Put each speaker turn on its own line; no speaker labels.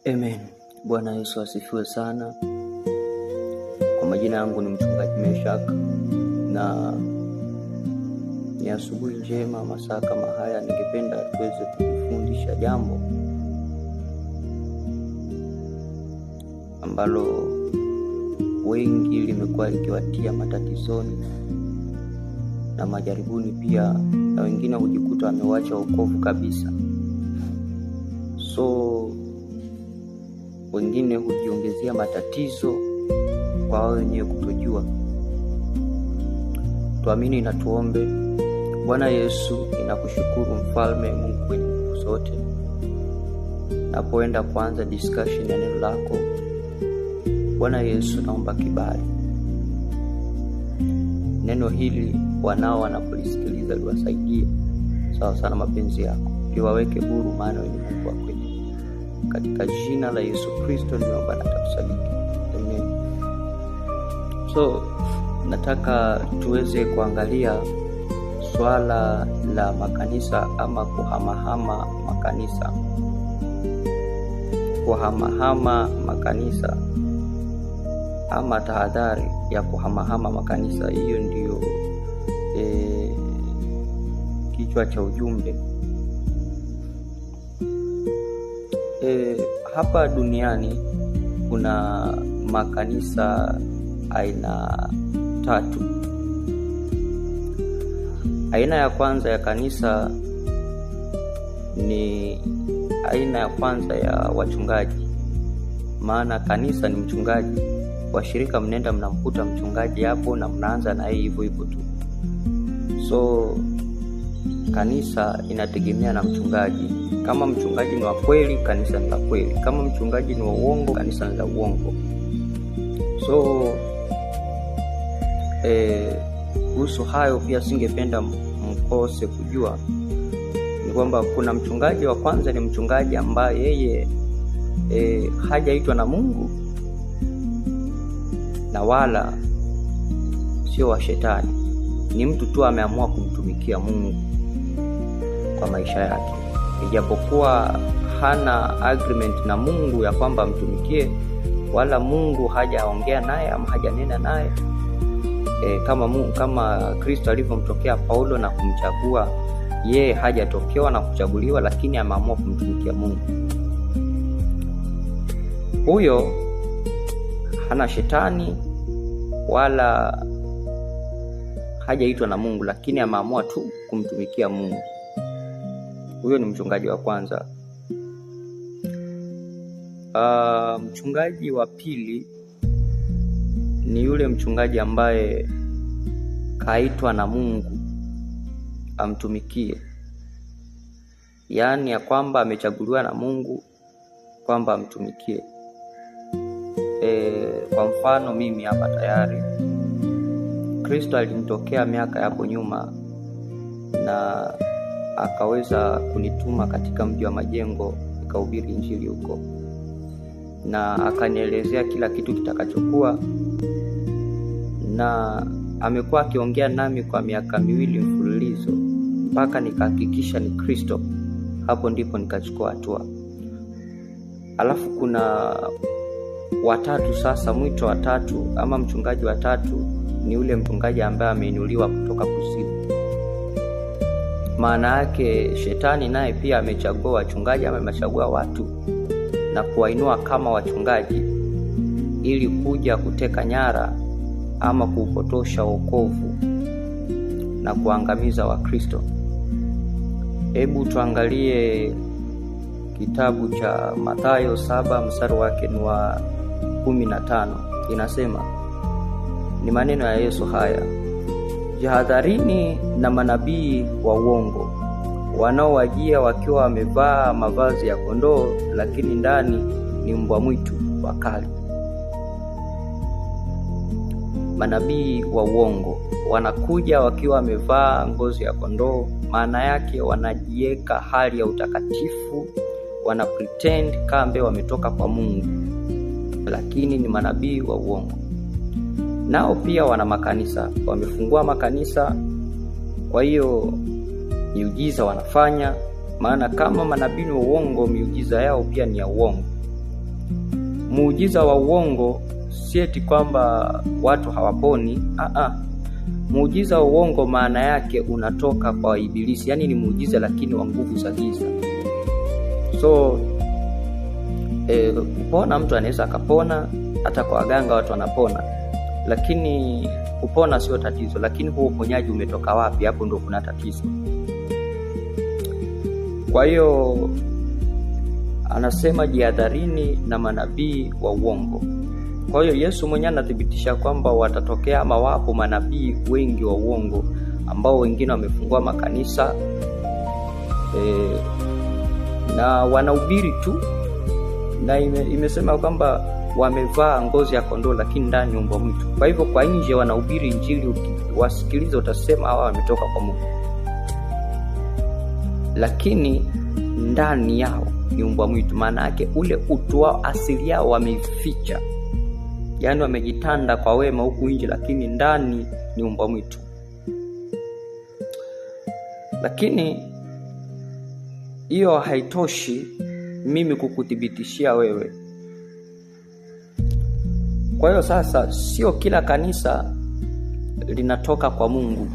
Amen. Bwana Yesu asifiwe sana. Kwa majina yangu ni Mchungaji Meshak, na ni asubuhi njema. Masaa kama haya, ningependa tuweze kujifundisha jambo ambalo wengi limekuwa likiwatia matatizoni na majaribuni pia, na wengine hujikuta wamewacha wokovu kabisa. So wengine hujiongezea matatizo kwa wao wenyewe kutojua. Tuamini na tuombe. Bwana Yesu, ninakushukuru Mfalme Mungu mwenye nguvu zote, napoenda kuanza discussion ya neno lako Bwana Yesu, naomba kibali neno hili, wanao wanapolisikiliza liwasaidie sawa sana mapenzi yako, liwaweke huru, maana wewe ni Mungu wa kweli. Katika jina la Yesu Kristo nimeomba na kusadiki, amen. So nataka tuweze kuangalia swala la makanisa ama kuhamahama makanisa, kuhamahama makanisa ama tahadhari ya kuhamahama makanisa. Hiyo ndiyo kichwa cha ujumbe. Hapa duniani kuna makanisa aina tatu. Aina ya kwanza ya kanisa ni aina ya kwanza ya wachungaji, maana kanisa ni mchungaji. Washirika mnenda mnamkuta mchungaji hapo na mnaanza na yeye hivyo hivyo tu. So kanisa inategemea na mchungaji. Kama mchungaji ni wa kweli, kanisa ni la kweli. Kama mchungaji ni wa uongo, kanisa ni la uongo. So kuhusu hayo pia singependa mkose kujua ni kwamba kuna mchungaji wa kwanza, ni mchungaji ambaye yeye hajaitwa na Mungu na wala sio wa shetani, ni mtu tu ameamua kumtumikia Mungu kwa maisha yake, ijapokuwa hana agreement na Mungu ya kwamba amtumikie, wala Mungu hajaongea naye ama hajanena naye kama Mungu, kama Kristo alivyomtokea Paulo na kumchagua yeye, hajatokewa na kuchaguliwa, lakini ameamua kumtumikia Mungu. Huyo hana shetani wala hajaitwa na Mungu, lakini ameamua tu kumtumikia Mungu. Huyo ni mchungaji wa kwanza. Mchungaji wa pili ni yule mchungaji ambaye kaitwa na Mungu amtumikie, yaani ya kwamba amechaguliwa na Mungu kwamba amtumikie. Kwa mfano mimi hapa tayari Kristo alinitokea miaka hapo nyuma na akaweza kunituma katika mji wa Majengo nikahubiri injili huko, na akanielezea kila kitu kitakachokuwa, na amekuwa akiongea nami kwa miaka 2 mfululizo mpaka nikahakikisha ni Kristo. Hapo ndipo nikachukua hatua. Alafu kuna watatu sasa, mwito wa tatu ama mchungaji wa tatu ni yule mchungaji ambaye ameinuliwa kutoka kuzimu. Maana yake shetani naye pia amechagua wachungaji ama amechagua watu na kuwainua kama wachungaji ili kuja kuteka nyara ama kuupotosha wokovu na kuangamiza Wakristo. Hebu tuangalie kitabu cha Mathayo 7 mstari wake ni wa 15. Inasema, ni maneno ya Yesu haya: jihadharini na manabii wa uongo wanaowajia wakiwa wamevaa mavazi ya kondoo, lakini ndani ni mbwa mwitu wakali. Manabii wa uongo wanakuja wakiwa wamevaa ngozi ya kondoo, maana yake wanajiweka hali ya utakatifu, wana pretend kambe wametoka kwa Mungu, lakini ni manabii wa uongo. Nao pia wana makanisa, wamefungua makanisa, kwa hiyo miujiza wanafanya, maana kama manabii wa uongo miujiza yao pia ni ya uongo. Muujiza wa uongo si eti kwamba watu hawaponi. Muujiza wa uongo maana yake unatoka kwa Ibilisi, yaani ni muujiza lakini wa nguvu za giza. So kupona, mtu anaweza akapona, hata kwa waganga watu wanapona, lakini kupona sio tatizo, lakini huo uponyaji umetoka wapi? Hapo ndo kuna tatizo. Kwa hiyo anasema jihadharini na manabii wa uongo. Kwa hiyo Yesu mwenyewe anathibitisha kwamba watatokea ama wapo manabii wengi wa uongo ambao wengine wamefungua makanisa na wanahubiri tu, na imesema kwamba wamevaa ngozi ya kondoo lakini ndani umbwa mwitu. Kwa hivyo kwa nje wanahubiri Injili, ukiwasikiliza utasema hawa wametoka kwa Mungu, lakini ndani yao ni umbwa mwitu. Maana yake ule utu wao, asili yao wameificha, yaani wamejitanda kwa wema huku nje, lakini ndani ni umbwa mwitu. Lakini hiyo haitoshi mimi kukuthibitishia wewe. Kwa hiyo sasa, sio kila kanisa linatoka kwa Mungu.